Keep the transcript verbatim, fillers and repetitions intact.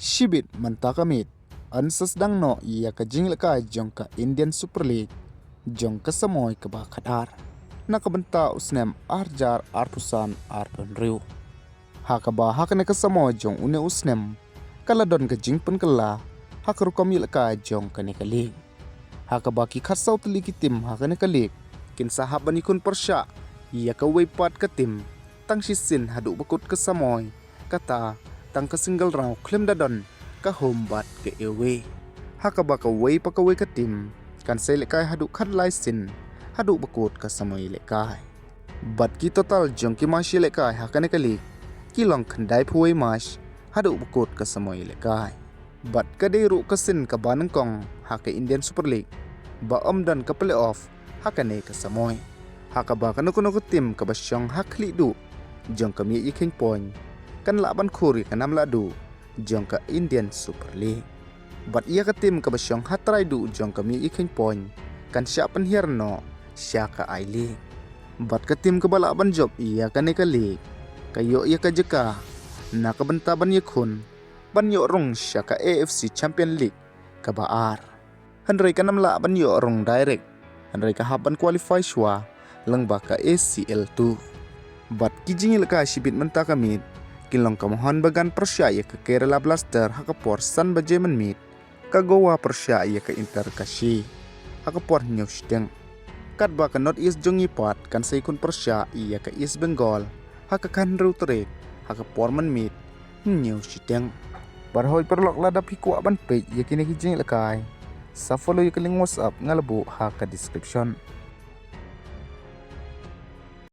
Shibit mynta ka miet, yn sa sdang noh ïa ka jingïalehkai jong ka Indian Super League jong ka samoi kaba khatar, na ka bynta u snem arhajar arphew san arphew hynriew. Ha kaba ha kane ka samoi jong une u snem, ka la don ka jingpynkylla ha ka rukom ïalehkai jong kane ka league. Ha kaba ki khatsaw tylli ki tim ha kane ka league kin sa hap ban ïakhun pyrshah ïa kawei pat ka tim tang shisien haduh ba kut ka samoi, kata tang ka single round khlem da don ka home bad ka away. Ha kaba kawei pa kawei ka tim kan sa ïalehkai haduh khatlai sien haduh ba kut ka samoi ïalehkai. Bad ki total jong ki match ïalehkai ha kane ka league ki long khyndaiphew wei match haduh ba kut ka samoi ïalehkai. Bad ka dei ruh ka sien kaba nyngkong ha ka Indian Super League ba ym don ka playoff ha kane ka samoi, ha kaba kano kano ka tim kaba shong ha khlieh duh jong ka miej ïakhun point kan lah ban khur ïa ka nam lah duh jong ka Indian Super League. Bad ïa ka tim kaba shong ha trai duh jong ka miej ïakhun point kan shah pynhiar noh sha ka I-League. Bad ka tim kaba lah ban jop ïa kane ka league ka ïoh ïa ka jaka na ka bynta ban ïakhun ban ïoh rung sha ka A F C Champion League kaba ar. Hynrei kan ym lah ban ïoh rung direct, hynrei ka hap ban qualify shuwa lyngba ka A C L two. Bad ki jingïalehkai shibit mynta ka miet ki long ka Mohun Bagan pyrshah ïa ka Kerala Blaster ha ka por san baje mynmiet, ka Goa pyrshah ïa ka Inter Kashi ha ka por hynñiew shiteng. Katba ka North East jong ngi pat kan sa ïakhun pyrshah ïa ka East Bengal ha ka khathynriew tarik ha ka por mynmiet hynñiew shiteng. Bad hoi paralok, lada phi kwah ban peit ïa kine ki jingïalehkai, sa follow ïa ka link WhatsApp nga la buh ha ka description.